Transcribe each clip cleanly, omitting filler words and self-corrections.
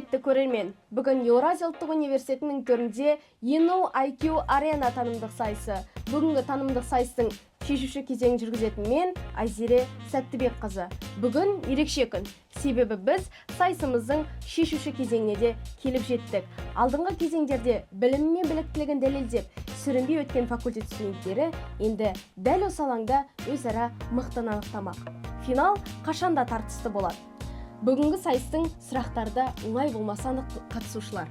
Құрметті көрермен, бүгін Еуразия ұлттық университетінің төрінде ЕНУ IQ Арена танымдық сайысы. Бүгінгі танымдық сайыстың шешуші кезеңін жүргізетін мен, Айзере Сәттібекқызы. Бүгін ерекше күн, себебі біз сайысымыздың шешуші кезеңіне де келіп жеттік. Алдыңғы кезеңдерде білімі мен біліктілігін дәлелдеп, сүрінбей өткен факультет студенттері енді дәл осы алаңда өзара мықтыны анықтамақ. Финал қашанда тартысты болады. Бүгінгі сайыстың сұрақтары да оңай болмаса анық, қатысушылар.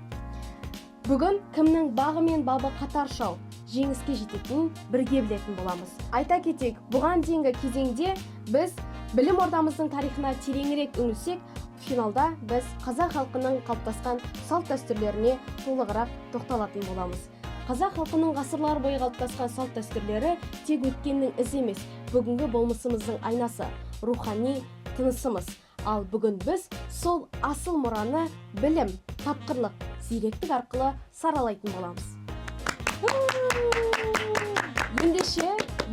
Бүгін кімнің бағы мен бабы қатар шау, жеңіске жететінін бірге білетін боламыз. Айта кетейік, бұған дейінгі кезеңде біз білім ордамыздың тарихына тереңірек үңілсек, финалда біз қазақ халқының қалыптасқан салт дәстүрлеріне толығырақ тоқталатын боламыз. Қазақ халқының ғасырлар бойы қалыптасқан салт дәстүрлері тек өткеннің ізі емес, бүгінгі болмысымыздың айнасы, рухани тынысымыз. Ал бүгін біз сол асыл мұраны білім, тапқырлық, зеректік арқылы саралайтын боламыз. Ендеше,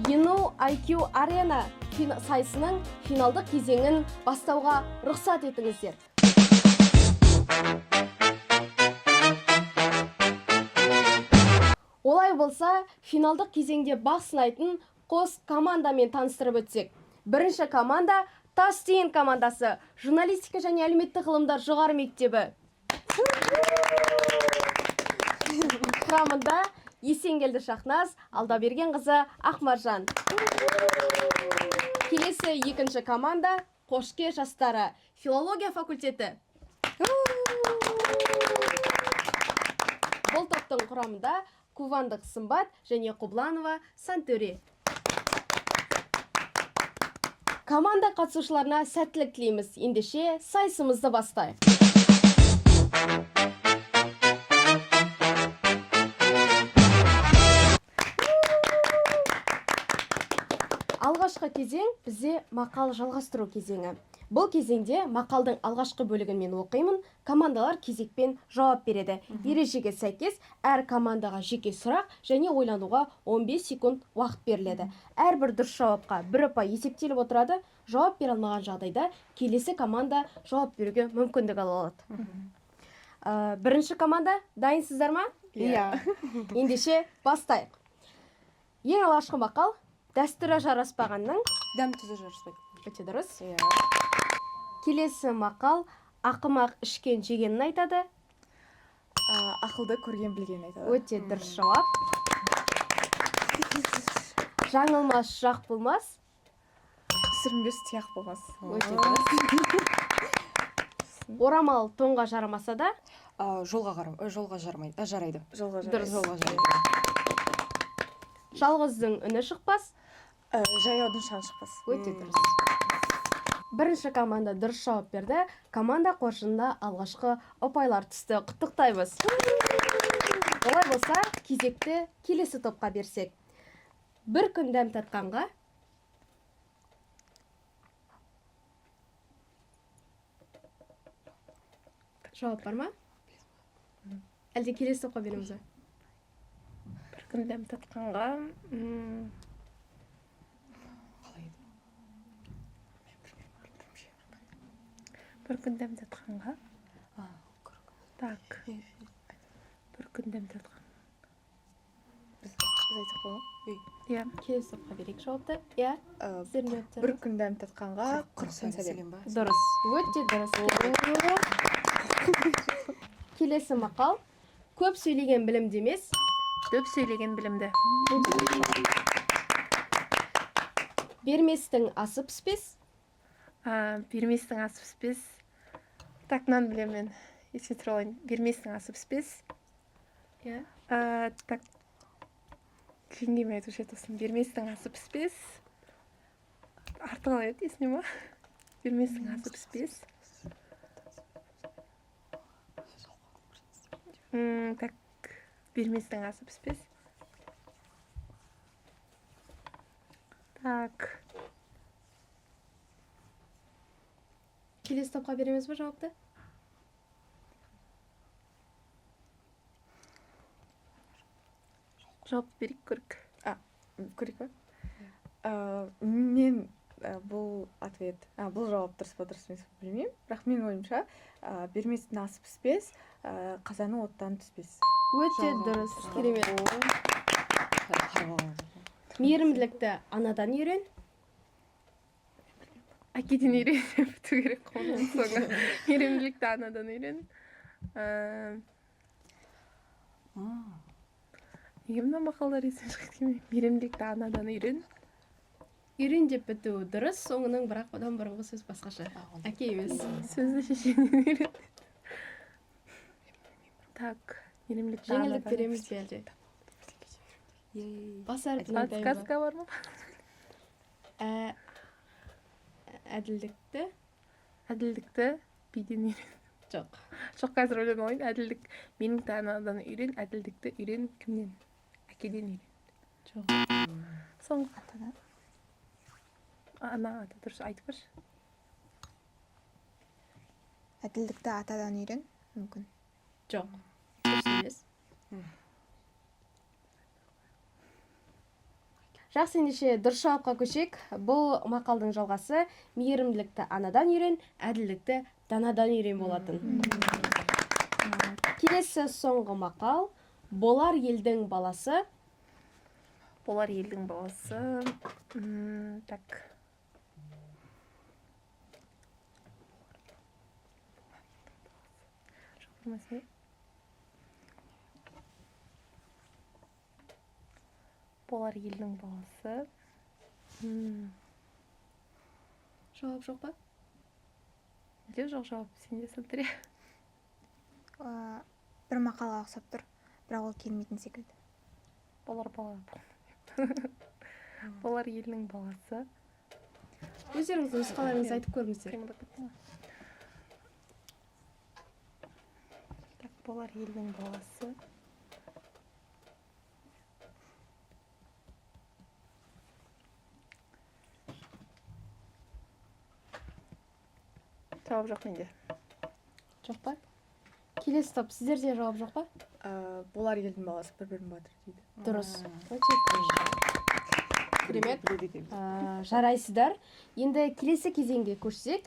ЕНУ IQ Арена сайысының финалдық кезеңін бастауға рұқсат етіңіздер. Олай болса, финалдық кезеңде бақ сынайтын қос командамен таныстырып өтсек. Бірінші команда Тас түйін командасы, журналистика және әлеуметтік ғылымдар жоғары мектебі. Құрамында Есенгелді Шахназ, Алдаберген қызы Ақмаржан. Келесі екінші команда Қошке жастары, филология факультеті. Бұл топтың құрамында Кувандық Сымбат және Қобланова Сантөре. Команда қатысушыларына сәттілік тілейміз. Ендеше, сайысымызды бастайық. Алғашқы кезең бізде мақал жалғастыру кезеңі. Бұл кезеңде мақалдың алғашқы бөлігін мен оқимын, командалар кезекпен жауап береді. Ережеге сәйкес, әр командаға жеке сұрақ және ойлануға 15 секунд уақыт беріледі. Әрбір дұрыс жауапқа бір ұпай есептеліп отырады. Жауап бере алмаған жағдайда келесі команда жауап беруге мүмкіндік ала алады. Бірінші команда дайынсыздар ма? Иә. Ендеше, бастайық. Ең алғашқы мақал: дәстүрі жараспағанның Дәм тұзы жараспайды. Өте дұрыс. Иә. Келесі мақал: ақымақ ішкен жегенін айтады. Ақылды көрген білгенін айтады. Өте дұрыс жауап. Жаңылмас жақ болмас. Сүрінбес тұяқ болмас. Өте дұрыс. Орамал тоңға жарамаса да Жолға жолға жармайды, жарайды. Жолға Дұрыс. жарайды. Жолға жарайды. Жалғыздың үні шықпас. Жаяудың шаңы шықпас. Өте дұрыс. Бірінші команда дұрыс жауап берді. Команда қоржынына алғашқы ұпайлар түсті. Құттықтаймыз. Олай болса, кезекті келесі топқа берсек. Бір күн дәм татқанға жауап бар ма? Әлде келесі топқа береміз бе? Бір күн дәм татқанға Қалай еді? Бір күн дәм татқанға А, так, бір күн дәм татқан Біз айтсақ болады ма? Иә. Келесі топқа берейік жауапты. Иә, сіздердің жауаптарыңыз. Бір күн дәм татқанға 40 күн сәлем. Сәлем ба? Дұрыс. Өте дұрыс. Келесі мақал: көп сөйлеген білімді емес. Дөп сөйлеген білімді. Берместің асы піспес. Берместің асы піспес. Так, мынаны білемін мен, есіме түсіре алайын. Берместің асы піспес. Иә. Так, жеңгем айтушы еді осыны. Берместің асы піспес. Арты қалай еді, есіңде ма? Берместің асы піспес. Так, берместің асы піспес. Так. Келесі топқа береміз бе жауапты? Жауап берейік, көрейік. Көрейік па? Мен Бұл ответ, бұл жауап дұрыс па, дұрыс емес пе, білмеймін, бірақ менің ойымша, берместің асы піспес, қазаны оттан түспес. Өте дұрыс, керемет. Мейірімділікті анадан үйрен. Әкеден үйрен деп біту керек қой оның соңы. Мейірімділікті анадан үйрен. Неге мына мақалдар есіме шығып кетпей? Мейірімділікті анадан үйрен. Үйрен деп бітуі дұрыс соңының, бірақ одан бұрынғы сөз басқаша, әке емес. Сөзді шешеннен үйрен. Так, мейірімділікті Жеңілдік анадан. береміз бе, әлде бас әрпін айтайын ба? Подсказка бар ма? Әділдікті. Әділдікті биден үйрен. Жоқ. Жоқ, қазір ойланып алайын. Әділдік, мейірімділікті анадан үйрен, әділдікті үйрен кімнен? Әкеден үйрен. Жоқ. Соңғы. Атадан. Ана, ата, дұрыс айтып көрші. Әділдікті атадан үйрен, мүмкін. Жоқ, дұрыс емес. Жақсы, ендеше дұрыс жауапқа көшейік. Бұл мақалдың жалғасы мейірімділікті анадан үйрен, әділдікті данадан үйрен болатын. Келесі соңғы мақал: болар елдің баласы. Болар елдің баласы. Так, жоқ, болмаса не? Болар елдің баласы. Жауап жоқ па? Менде жоқ жауап, сенде, смотри. Бір мақалға ұқсап тұр, бірақ ол келмейтін секілді. Болар бала, болар елдің баласы. Өздеріңіздің нұсқаларыңызды айтып көріңіздер. Қимылдап кеттім ғой. Так, болар елдің баласы. Жауап жоқ менде. Жоқ па? Келесі топ, сіздерде жауап жоқ па? Болар елдің баласы бір бірін батыр дейді. Дұрыс, өте дұрыс, керемет. Біледі екенбіз. Жарайсыздар. Енді келесі кезеңге көшсек.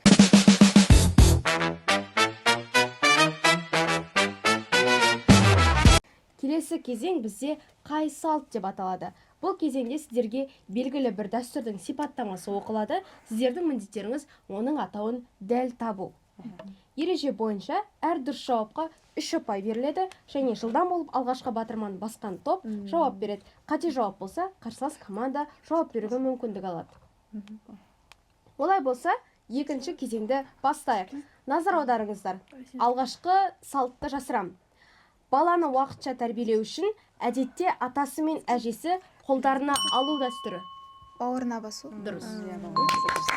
Келесі кезең бізде «Қай салт» деп аталады. Бұл кезеңде сіздерге белгілі бір дәстүрдің сипаттамасы оқылады. Сіздердің міндеттеріңіз — оның атауын дәл табу. Ереже бойынша әр дұрыс жауапқа үш ұпай беріледі және жылдам болып алғашқы батырманы басқан топ жауап береді. Қате жауап болса, қарсылас команда жауап беруге мүмкіндік алады. Олай болса, екінші кезеңді бастайық. Назар аударыңыздар. Алғашқы салтты жасырам. Баланы уақытша тәрбиелеу үшін әдетте атасы мен әжесі қолдарына алу дәстүрі. Бауырына басу. Дұрыс. Иә, дұрыс.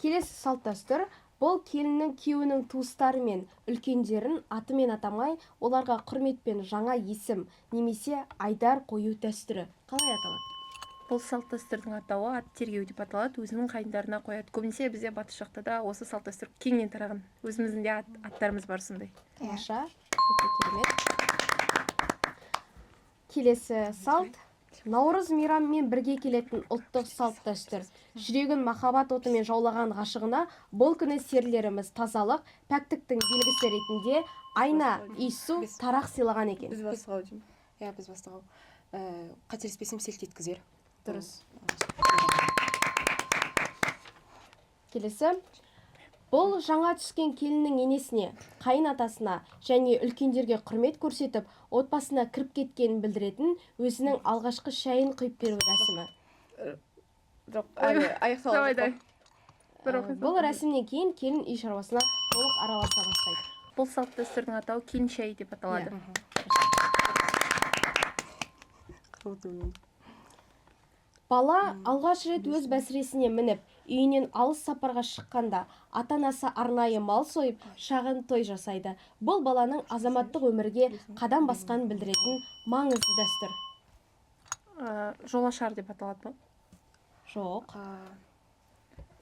Келесі салт дәстүр: бұл келіннің күйеуінің туыстары мен үлкендерін атымен атамай, оларға құрметпен жаңа есім немесе айдар қою дәстүрі қалай аталады? Бұл салт дәстүрдің атауы ат тергеу деп аталады. Өзінің қайындарына қояды. Көбінесе бізде батыс жақта да осы салт дәстүр кеңінен тараған. Өзіміздің де аттарымыз бар сондай. Тамаша, өте керемет. Келесі салт: наурыз мейрамымен бірге келетін ұлттық салт дәстүр. Жүрегін махаббат отымен жаулаған ғашығына бұл күні серілеріміз тазалық, пәктіктің белгісі ретінде айна, иіссу, тарақ сыйлаған екен. Біз бастық ау деймін. Иә, біз бастық ау. Қателеспесем, селт еткізер. Дұрыс. Келесі: бұл жаңа түскен келіннің енесіне, қайын атасына және үлкендерге құрмет көрсетіп, отбасына кіріп кеткенін білдіретін өзінің алғашқы шайын құйып беру рәсімі. Жоқ, әлі аяқталған Давай, жоқ. давай. Бір оқи сал. Бұл рәсімнен кейін келін үй шаруасына толық араласа бастайды. Бұл салт дәстүрдің атауы келін шайы деп аталады. Круто. Бала алғаш рет өз бәсіресіне мініп, үйінен алыс сапарға шыққанда ата анасы арнайы мал сойып, шағын той жасайды. Бұл баланың азаматтық өмірге қадам басқанын білдіретін маңызды дәстүр. Жолашар деп аталады ма? Жоқ.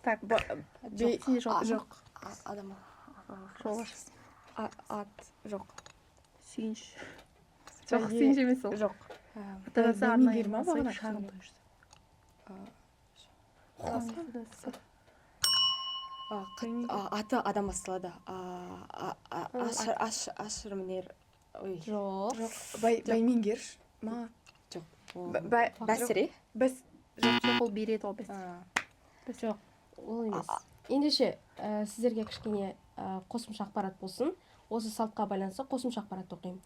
Так, Жоқ, сенде жауап жоқ. Адам. Жолашар. Ат жоқ. Сүйінші. Жоқ, Бәйге- сүйінші емес ол. Жоқ. Ата анасы Бәйге арнайы ма мал сойып, бағана шағын кішкене? той жасайды. Аты адам басталады. Ашырмінер. Ой. Жоқ. Бай, баймеңгер ма? Жоқ. Ол- Бай, Бәсіре. Бәс, Жоқ, ол береді ғой, бәс. Жоқ, ол емес. Ендеше, сіздерге кішкене қосымша ақпарат болсын. Осы салтқа байланысты қосымша ақпарат оқимын.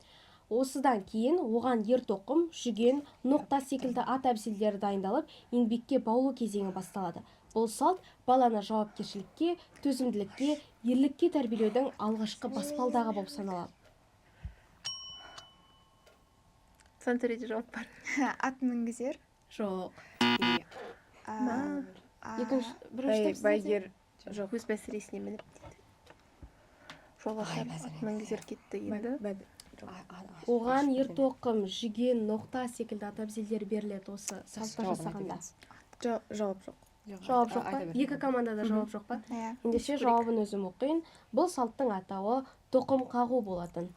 Осыдан кейін оған ер тоқым, жүген, ноқта секілді ат әбзелдері дайындалып, еңбекке баулу кезеңі басталады. Бұл салт баланы жауапкершілікке, төзімділікке, ерлікке тәрбиелеудің алғашқы баспалдағы болып саналады. Сантөреде жауап бар. Ат мінгізер. Жоқ. Иә. А, Екінші, бірінші бай, топ сіздерде? байгер. Жоқ. Өз бәсіресіне мініп дейді. Жолға Ай, шығып, бәсіре. ат мінгізер кетті енді. Оған ер тоқым, жүген, ноқта секілді ат әбзелдері беріледі осы салтты Жауабын айта жасағанда. беріңіз. Жауап жоқ. Жауап жоқ па? Айта бер. Екі командада жауап жоқ па? Иә. Ендеше жауабын өзім оқиын. Бұл салттың атауы тоқым қағу болатын.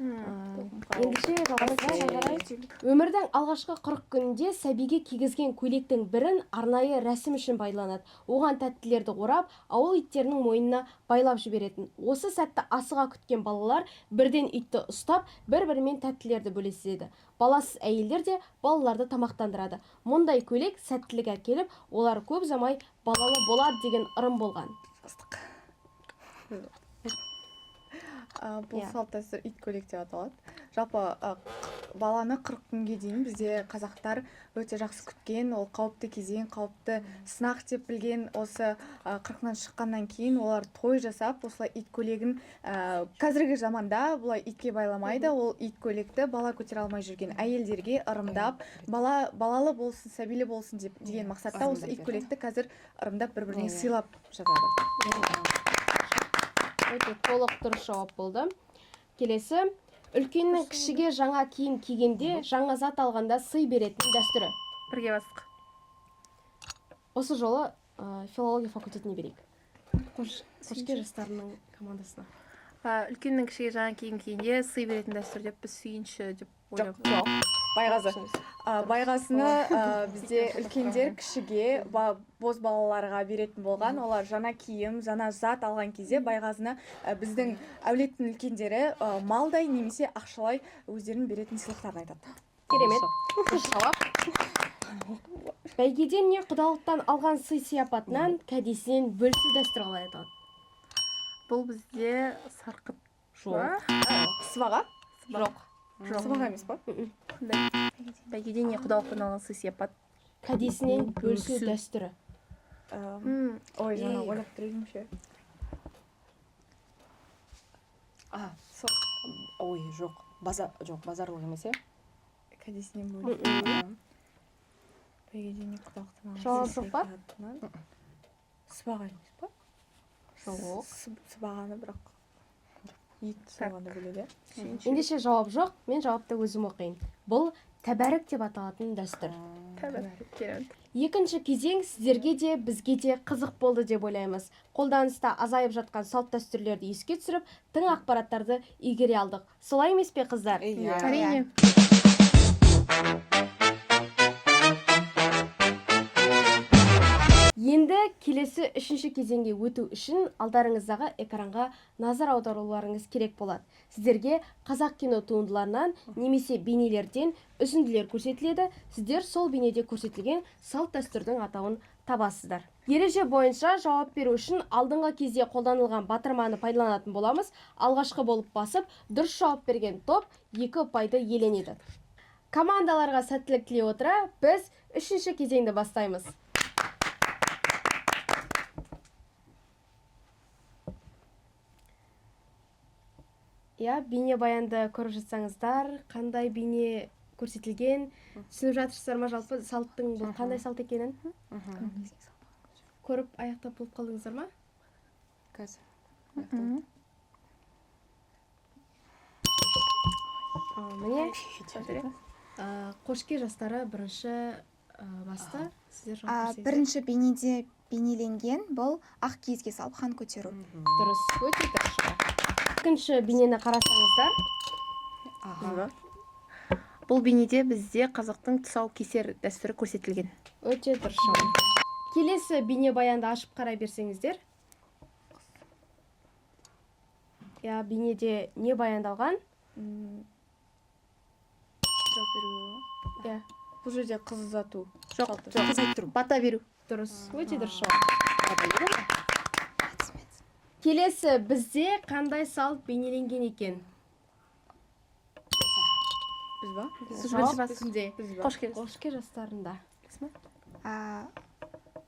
Ендеше жалғастырайық ары қарай. Өмірдің алғашқы 40 күнінде сәбиге кигізген көйлектің бірін арнайы рәсім үшін пайдаланады. Оған тәттілерді орап, ауыл иттерінің мойнына байлап жіберетін. Осы сәтті асыға күткен балалар бірден итті ұстап, бір-бірімен тәттілерді бөліседі. Баласыз әйелдер де балаларды тамақтандырады. Мұндай көйлек сәттілік әкеліп, олар көп ұзамай балалы болады деген ырым болған. Бұл Иә. салт дәстүр ит көйлек деп аталады. Жалпы баланы 40 күнге дейін бізде қазақтар өте жақсы күткен, ол қауіпті кезең, қауіпті сынақ деп білген. Осы 40-нан шыққаннан кейін олар той жасап, осылай ит көйлегін, қазіргі заманда бұлай итке байламайды, ол ит көйлекті бала көтере алмай жүрген әйелдерге ырымдап, бала балалы болсын, сәбилі болсын деп деген мақсатта осы Ырымдап ит береді. көйлекті қазір ырымдап бір-біріне Иә. сыйлап жатады. Өте толық дұрыс жауап болды. Келесі, үлкеннің кішіге жаңа киім кигенде, жаңа зат алғанда сый беретін дәстүрі. Бірге бастық. Осы жолы филология факультетіне берейік. Қошке жастарының командасына. Үлкеннің кішіге жаңа киім кигенде сый беретін дәстүр деп біз сүйінші деп ойлап. Жоқ. Байғазы. Байғазыны бізде үлкендер кішіге, боз балаларға беретін болған. Олар жаңа киім, жаңа зат алған кезде байғазыны, біздің әулеттің үлкендері, малдай немесе ақшалай өздерінің беретін сыйлықтарын айтады. Керемет. Дұрыс жауап. Бәйгеден не құдалықтан алған сый сияпатынан кәдесінен бөлісу дәстүрі қалай аталады? Бұл бізде сарқыт. Жоқ. Сыбаға? Жоқ. Жоқ. Сыбаға емес па? Қандай? Бәйгеден не құдалықтан алған сый сияпат? Кәдесінен бөлісу Бөлісу. дәстүрі. Ой, жаңа Ей. ойлап тұр едім ше. Ой, жоқ. Базар, жоқ, базарлық емес, иә? Кәдесінен бөлісу. Бәйгеден не құдалықтан алған Жауап сый жоқ па? сияпатынан. Сыбаға емес па? Жоқ. Сыбағаны бірақ ет сойғанда бөледі. Ендеше жауап жоқ, мен жауапты өзім оқиын. Бұл тәбәрік деп аталатын дәстүр. Тәбәрік. Керемет. Екінші кезең сіздерге де, бізге де қызық болды деп ойлаймыз. Қолданыста азайып жатқан салт дәстүрлерді еске түсіріп, тың ақпараттарды игере алдық. Солай емес пе, қыздар? Иә. Әрине. Енді келесі үшінші кезеңге өту үшін алдарыңыздағы экранға назар аударуларыңыз керек болады. Сіздерге қазақ кино туындыларынан немесе бейнелерден үзінділер көрсетіледі. Сіздер сол бейнеде көрсетілген салт дәстүрдің атауын табасыздар. Ереже бойынша жауап беру үшін алдыңғы кезде қолданылған батырманы пайдаланатын боламыз. Алғашқы болып басып, дұрыс жауап берген топ 2 ұпайды иеленеді. Командаларға сәттілік тілей отыра, біз үшінші кезеңді бастаймыз. Иә, бейнебаянды көріп жатсаңыздар, қандай бейне көрсетілген, түсініп жатырсыздар ма жалпы салттың бұл қандай салт екенін? Көріп аяқтап болып қалдыңыздар ма? Қазір. Міне, Қошке жастары бірінші басты. Сіздер жауап берсеңіздер. Бірінші бейнеде бейнеленген бұл ақ киізге салып хан көтеру. Дұрыс, өте дұрыс жауап. Екінші бейнені қарасаңыздар. Бұл бейнеде бізде қазақтың тұсау кесер дәстүрі көрсетілген. Өте дұрыс жауап. Келесі бейнебаянды ашып қарай берсеңіздер. Иә, бейнеде не баяндалған? Жауап беруге болады ма? Иә. Бұл жерде қыз ұзату Жоқ, салты. жоқ. Қыз айттыру. Бата беру. Дұрыс, өте дұрыс жауап. Келесі бізде қандай салт бейнеленген екен? Біз ба? Біз Жауап бірінші бастық. кімде? Біз ба? Қош келдіңіз. Қошке жастарында.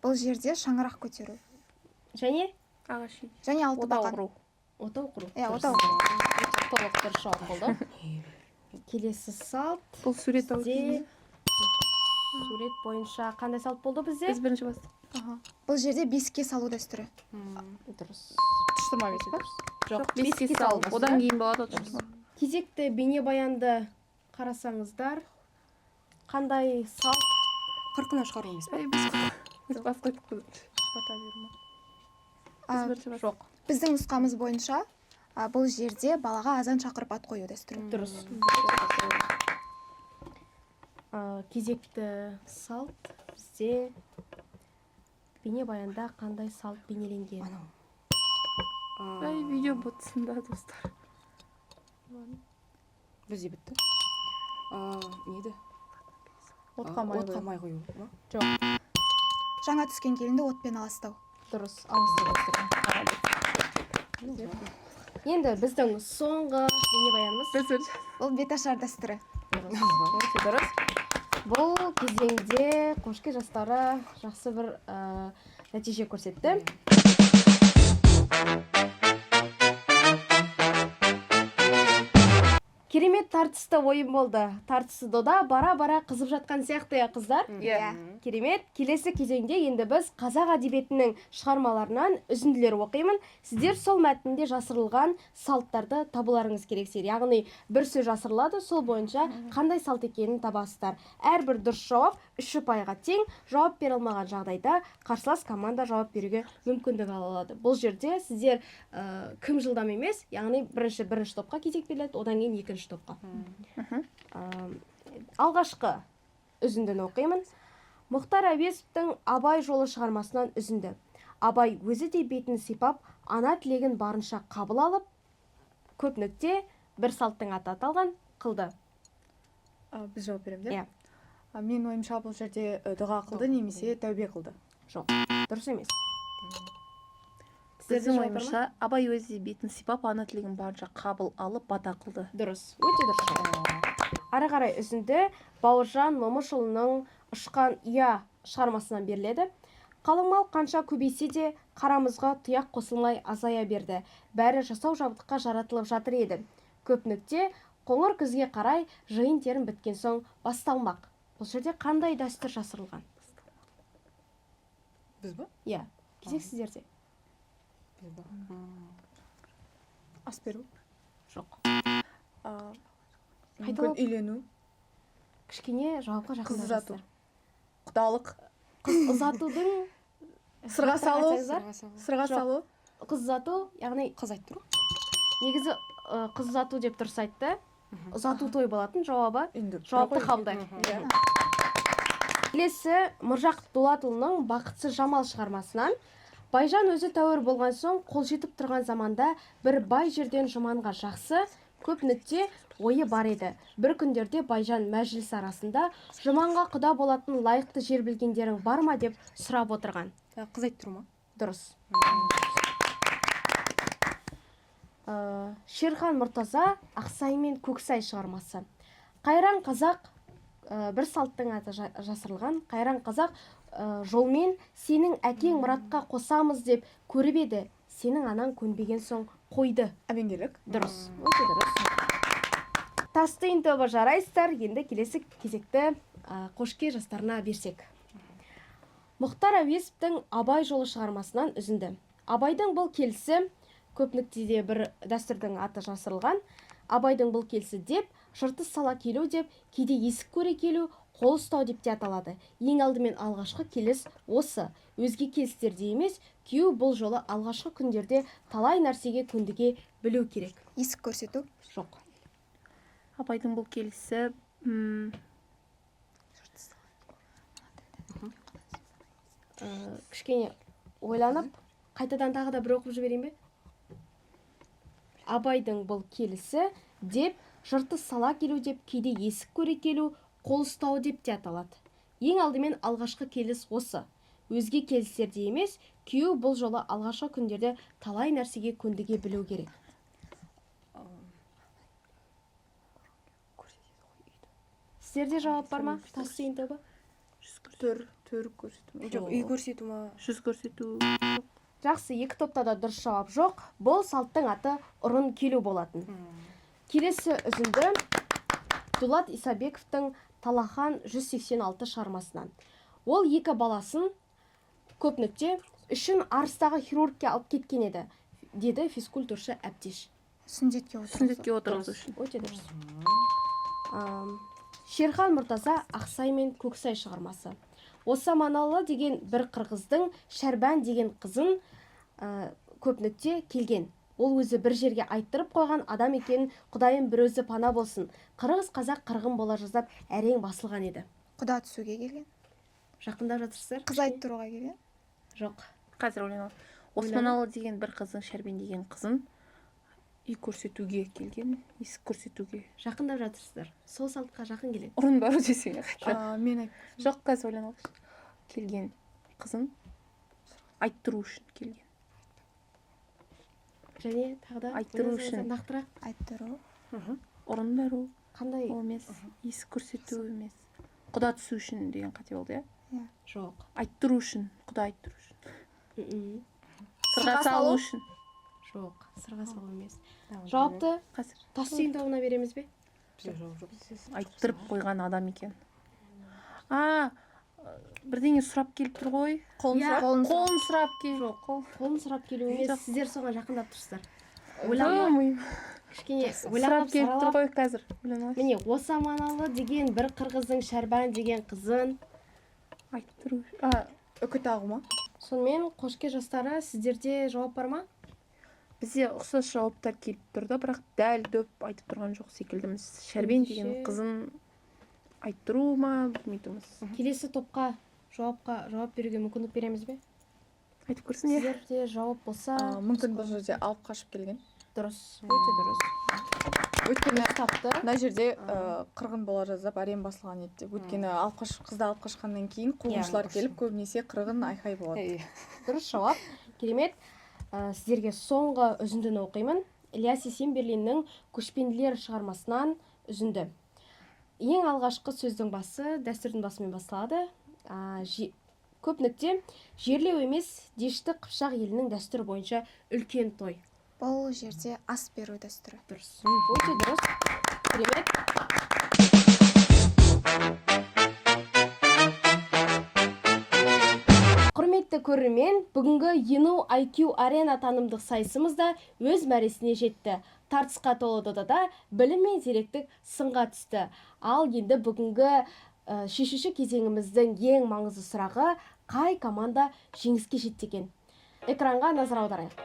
Бұл жерде шаңырақ көтеру Және Ағаш үй. және алты Отау бақан. құру. отау құру. Иә, Дұрыс. отау құру. Толық дұрыс жауап болды. Келесі салт Бұл сурет алу бізде кезінде. сурет бойынша қандай салт болды бізде? Біз бірінші бастық. Аха. Бұл жерде бесікке салу дәстүрі. Дұрыс. Тұштырма бесік па? Жоқ, Бесікке салу. Одан кейін болады Дұрыс. ғой. Кезекті бейнебаянды қарасаңыздар, қандай салт? Қырқынан шығару емес па? Ай, біз бас қойдық қой. Бата беру ма? Біз бірінші бастық. Жоқ. Біздің нұсқамыз бойынша бұл жерде балаға азан шақырып ат қою дәстүрі. Дұрыс. Кезекті салт бізде бейнебаянда қандай салт бейнеленген? Анау. Ай, видео бітсін да, достар. Бізде бітті. Не еді? Отқа май Отқа құю. май құю ма? Жаңа түскен келінді отпен аластау. Дұрыс, алыстау дәстүрі. Енді біздің соңғы бейнебаянымыз. Біз бірінші. Бұл беташар дәстүрі. Дұрыс, өте дұрыс. Бұл кезеңде Қошке жастары жақсы бір нәтиже көрсетті. Керемет тартысты ойын болды. Тартысты дода бара-бара қызып жатқан сияқты, иә, қыздар? Иә. Керемет. Келесі кезеңде енді біз қазақ әдебиетінің шығармаларынан үзінділер оқимын. Сіздер сол мәтінде жасырылған салттарды табуларыңыз керек. Яғни бір сөз жасырылады, сол бойынша қандай салт екенін табасыздар. Әрбір дұрыс жауап 3 ұпайға тең. Жауап бере алмаған жағдайда қарсылас команда жауап беруге мүмкіндік ала алады. Бұл жерде сіздер кім жылдам емес, яғни бірінші топқа кезек беріледі, одан кейін екінші топқа. Алғашқы үзіндіні оқимын. Мұхтар Әуезовтің Абай жолы шығармасынан үзінді. Абай өзі де бетін сипап, ана тілегін барынша қабыл алып, көп нүкте бір салттың аты аталған қылды. Біз жауап береміз, Иә. иә? Менің ойымша, бұл жерде дұға қылды немесе тәубе қылды. Жоқ, дұрыс емес. Сіздерде Біздің жауап бар ма? ойымызша, Абай өзі бетін сипап, ана тілегін барынша қабыл алып, бата қылды. Дұрыс, өте дұрыс жауап. Ары қарай үзінді Бауыржан Момышұлының Ұшқан ұя шығармасынан беріледі. Қалың мал қанша көбейсе де қарамызға тұяқ қосылмай азая берді. Бәрі жасау жабдыққа жаратылып жатыр еді. Көп нүкте қоңыр күзге қарай жиын терім біткен соң басталмақ. Бұл жерде қандай дәстүр жасырылған? Біз ба? Иә, кезек сіздерде. Біз ба? Ас беру. Жоқ. Мүмкін Қайталап. үйлену, Кішкене жауапқа қыз жақындап ұзату, жатсыздар. Құдалық, Қыз ұзатудың сырға салу, айтсаңыздар. Сырға салу. Сырға Жоқ. салу. Қыз ұзату, яғни Қыз айттыру. Негізі қыз ұзату деп дұрыс айтты. Ұзату той болатын жауабы. Енді Жауапты қабылдайық. Иә. Келесі Міржақып Дулатұлының Бақытсыз Жамал шығармасынан. Байжан өзі тәуір болған соң қол жетіп тұрған заманда бір бай жерден Жұманға жақсы көп нүкте ойы бар еді. Бір күндерде Байжан мәжіліс арасында Жұманға құда болатын лайықты жер білгендерің бар ма деп сұрап отырған. Қыз айттыру ма? Дұрыс. Шерхан Мұртаза Ақсай мен Көксай шығармасы. Қайран қазақ, бір салттың аты жасырылған. Қайран қазақ, жолмен сенің әкең Мұратқа қосамыз деп көріп еді. Сенің анаң көнбеген соң қойды. Әбеңгерлік. Дұрыс. Өте дұрыс. Тастыйын тобы, жарайсыздар. Енді келесі кезекті Қошке жастарына берсек. Мұхтар Әуезовтің Абай жолы шығармасынан үзінді. Абайдың бұл келісі, көп нүктеде бір дәстүрдің аты жасырылған. Абайдың бұл келісі деп, жыртыс сала келу деп, кейде есік көре келу, қол ұстау деп те аталады. Ең алдымен алғашқы келіс осы. Өзге келістерде емес, күйеу бұл жолы алғашқы күндерде талай нәрсеге көндіге білу керек. Есік көрсету. Жоқ. Абайдың бұл келісі Кішкене ойланып, қайтадан тағы да бір оқып жіберейін бе? Абайдың бұл келісі деп, жыртыс сала келу деп, кейде есік көре келу, қол ұстау деп те аталады. Ең алдымен алғашқы келіс осы. Өзге келістерде емес, күйеу бұл жолы алғашқы күндерде талай нәрсеге көндіге білу керек. Сіздерде жауап бар ма? Тастүйін тобы? Төр көрсету ме? Жоқ, үй көрсету ма? Жүз көрсету. Жақсы, екі топта да дұрыс жауап жоқ. Бұл салттың аты ұрын келу болатын. Келесі үзінді Дулат Исабековтың Талахан 186 шығармасынан. Ол екі баласын көп нүкте үшін Арыстағы хирургке алып кеткен еді, деді физкультуршы Әбдеш. Сүндетке отырғызу. Сүндетке отырғызу үшін. Өте дұрыс. Шерхан Мұртаза «Ақсай мен Көксай» шығармасы. Осаманалы деген бір қырғыздың Шәрбан деген қызын көп нүкте келген. Ол өзі бір жерге айттырып қойған адам екенін құдайым бір өзі пана болсын. Қырғыз қазақ қырғын бола жаздап әрең басылған еді. Құда түсуге келген. Жақындап жатырсыздар. Қыз айттыруға келген. Жоқ. Қазір ойланып. Османалы деген бір қыздың Шәрбен деген қызын үй көрсетуге келген, есік көрсетуге. Жақындап жатырсыздар. Сол салтқа жақын келеді. Ұрын бару десең қайтадан. Мен айт. Жоқ, қазір ойланып алайыншы. Келген қызын айттыру үшін келген. Және тағы да Айттыру ойлансаңыздар үшін. Нақтырақ. Айттыру. Ұрын бару Қандай? ол емес, есік көрсету емес. Құда түсу үшін деген қате болды, иә? Жоқ. Айттыру үшін, құда айттыру үшін. Мм. Сырға салу үшін. Жоқ, сырға салу емес. Жауапты Қазір Тастүйін тобына береміз бе? Бізде жауап жоқ. Айттырып қойған адам екен. А, бірдеңе сұрап келіп тұр ғой. Қолын Иә. сұрап. Қолын Қолын сұрап кел. Жоқ, қол. Қолын сұрап келу емес, Жоқ. сіздер соған жақындап тұрсыздар. Ойланып Ойланып, кішкене ойланып сұрап келіп тұр саралап. ғой қазір. Ойланып алайыншы. Міне, Осаманалы деген бір қырғыздың Шәрбан деген қызын. Айттыру. А, Үкі тағу ма? Сонымен, Қошке жастары, сіздерде жауап бар ма? Бізде ұқсас жауаптар келіп тұр да, бірақ дәл дөп айтып тұрған жоқ секілдіміз. Шәрбен деген Ендеше- қызын айттыру ма, білмей тұрмыз. Келесі топқа жауапқа жауап беруге мүмкіндік береміз бе? Айтып көрсін, иә. Сіздерде жауап болса, Мүмкін бұл жерде алып қашып келген. Дұрыс, өте дұрыс. Өйткені Тапты. мына жерде қырғын бола жаздап әрең басылған еді деп. Өйткені алып қаш, қызды алып қашқаннан кейін қуғыншылар келіп, көбінесе қырғын айқай болады. Дұрыс жауап. Керемет. Сіздерге соңғы үзіндіні оқимын. Ілияс Есенберлиннің «Көшпенділер» шығармасынан үзінді. Ең алғашқы сөздің басы дәстүрдің басымен басталады. Көп нүкте жерлеу емес, Дешті Қыпшақ елінің дәстүрі бойынша үлкен той. Бұл жерде ас беру дәстүрі. Дұрыс. Өте дұрыс. Керемет. Құрметті көрермен, бүгінгі ЕНУ IQ Арена танымдық сайысымыз да өз мәресіне жетті. Тартысқа толы додада білім мен зеректік сынға түсті. Ал енді бүгінгі шешуші кезеңіміздің ең маңызды сұрағы: қай команда жеңіске жетті екен? Экранға назар аударайық.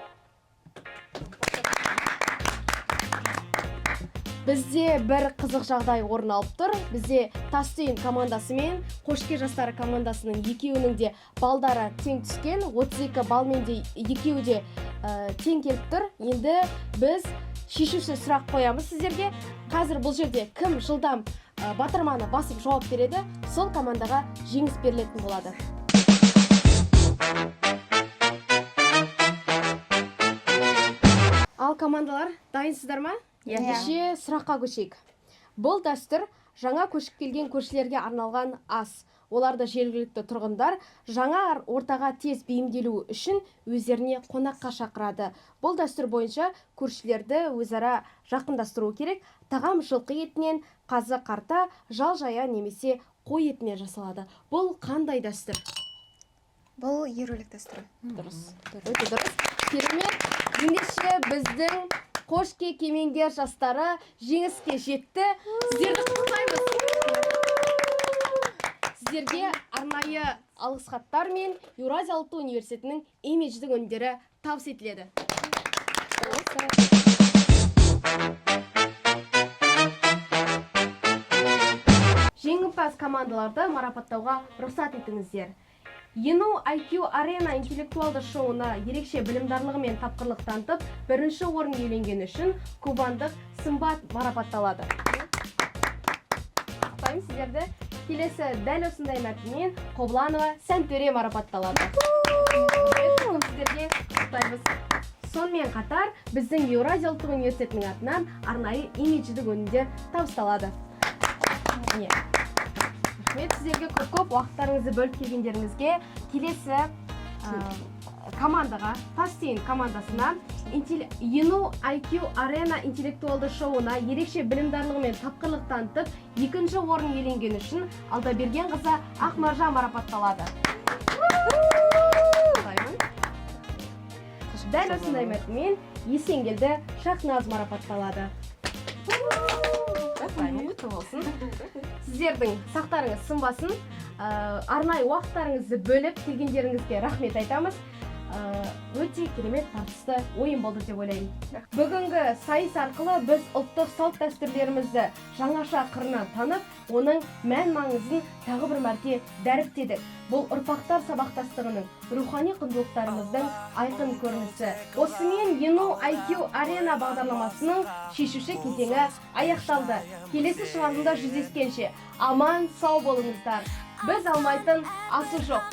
Бізде бір қызық жағдай орын алып тұр. Бізде Тастүйін командасы мен Қошке жастары командасының екеуінің де балдары тең түскен. 32 балмен де екеуі де тең келіп тұр. Енді біз шешуші сұрақ қоямыз сіздерге. Қазір бұл жерде кім жылдам батырманы басып жауап береді, сол командаға жеңіс берілетін болады. Ал, командалар, дайынсыздар ма? Иә. Ендеше сұраққа көшейік. Бұл дәстүр жаңа көшіп келген көршілерге арналған ас. Оларды жергілікті тұрғындар жаңа ортаға тез бейімделуі үшін өздеріне қонаққа шақырады. Бұл дәстүр бойынша көршілерді өзара жақындастыру керек. Тағам жылқы етінен, қазы қарта, жал жая немесе қой етінен жасалады. Бұл қандай дәстүр? Бұл ерулік дәстүрі. Дұрыс. Өте дұрыс. Керемет. Ендеше біздің Қошке кемеңгер жастары жеңіске жетті. Сіздерді құттықтаймыз. Сіздерге арнайы алғыс хаттар мен Еуразия ұлттық университетінің имидждік өнімдері табыс етіледі. Жеңімпаз командаларды марапаттауға рұқсат етіңіздер. ЕНУ IQ Arena интеллектуалды шоуына ерекше білімдарлығы мен тапқырлық танытып, бірінші орын иеленгені үшін кубандық Сымбат марапатталады. Құттықтаймын сіздерді. Келесі дәл осындай мәтінмен Қобланова Сәнтөре марапатталады. Рахмет сіздерге, құттықтаймыз. Сонымен қатар біздің Еуразия ұлттық университетінің атынан арнайы имидждік өнімдер табысталады. Міне. Рахмет сіздерге көп көп уақыттарыңызды бөліп келгендеріңізге. Келесі командаға, Тастейн командасына, ЕНУ IQ Arena интеллектуалды шоуына ерекше білімдарлығы мен тапқырлық танытып, екінші орын иеленгені үшін Алдаберген қызы Ақмаржан марапатталады. Құттықтаймын. Дәл осындай мәтінмен Есенгелді Шахназ марапатталады. Құттықтаймын, құтты болсын. Сіздердің сақтарыңыз сынбасын. Арнайы уақыттарыңызды бөліп келгендеріңізге рахмет айтамыз. Өте керемет тартысты ойын болды деп ойлаймын. Бүгінгі сайыс арқылы біз ұлттық салт дәстүрлерімізді жаңаша қырынан танып, оның мән маңызын тағы бір мәрте дәріптедік. Бұл ұрпақтар сабақтастығының, рухани құндылықтарымыздың айқын көрінісі. Осымен ЕНУ IQ Arena бағдарламасының шешуші кезеңі аяқталды. Келесі шығарылымда жүздескенше аман сау болыңыздар. Біз алмайтын асу жоқ.